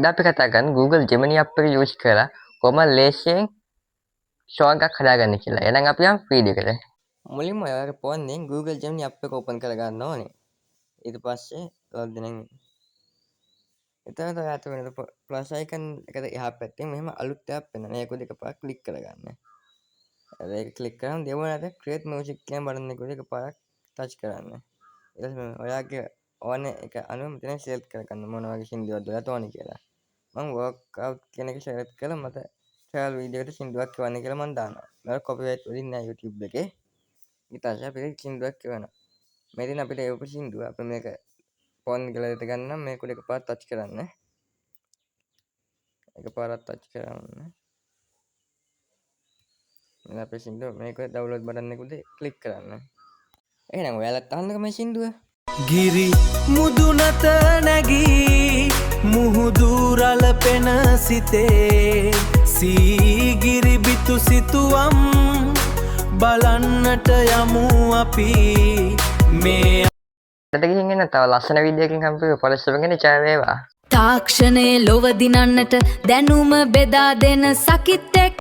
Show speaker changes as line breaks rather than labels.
අද අපි කතා කරන්නේ Google Gemini app එක යූස් කරලා කොහොමද ලේසියෙන් සෝං එකක් හදාගන්නේ කියලා. එහෙනම් අපි යමු වීඩියෝ එකට. මුලින්ම ඔයාලගේ ෆෝන් එකෙන් Google Gemini app එක ඕපන් කරගන්න ඕනේ. ඊට පස්සේ ලෝඩ් වෙන එතකොට ඔයාලට වෙන ප්ලස් අයිකන් එකට එහා පැත්තෙන් මෙහෙම අලුත් එකක් පෙන්නනවා. ඒක උඩ එකපාරක් ක්ලික් කරගන්න. ඒක ක්ලික් කරාම දෙවනට ක්‍රියේට් මියුසික් කියන බටන් එක උඩ එකපාරක් ටච් කරන්න. ඊට පස්සේ ඔයාගේ ඕන එක අනුව මෙතන සිලෙක්ට් කරගන්න මොන වගේ සින්දුවක්ද ඔයාලට ඕනේ කියලා. මං වර්ක්අවුට් කියන එක සිලෙක්ට් කරලා මට ට්‍රයල් වීඩියෝ එකට සින්දුවක් එවන්න කියලා මං දානවා. මට කොපිරයිට් වදින්නේ නැහැ YouTube එකේ. ඊට පස්සේ අපිට සින්දුවක් එවනවා. මෙතන අපිට එවපු සින්දුව අපි මේක ෆෝන් ගැලරියට ගන්න නම් මේක උඩ එකපාරක් ටච් කරන්න. එකපාරක් ටච් කරන්න. මෙන්න අපේ සින්දුව. මේක ඩවුන්ලෝඩ් බටන් එක උඩ ක්ලික් කරන්න. එහෙනම් ඔයාලත් අහන්නකෝ මේ සින්දුව.
ගිරි මුදුනත නැගී මුහුදුරල පෙන සිතේ සීගිරි බිතු සිතුවම් බලන්නට යමු අපි මේ.
අද ගිහින් එන්න. තව ලස්සන වීඩියෝ එකකින් හම්බ වෙමු. පරිස්සමෙන් ඉන්න. ජය වේවා.
තාක්ෂණය ලොව දිනන්නට දැනුම බෙදා දෙන සකිත් එක්.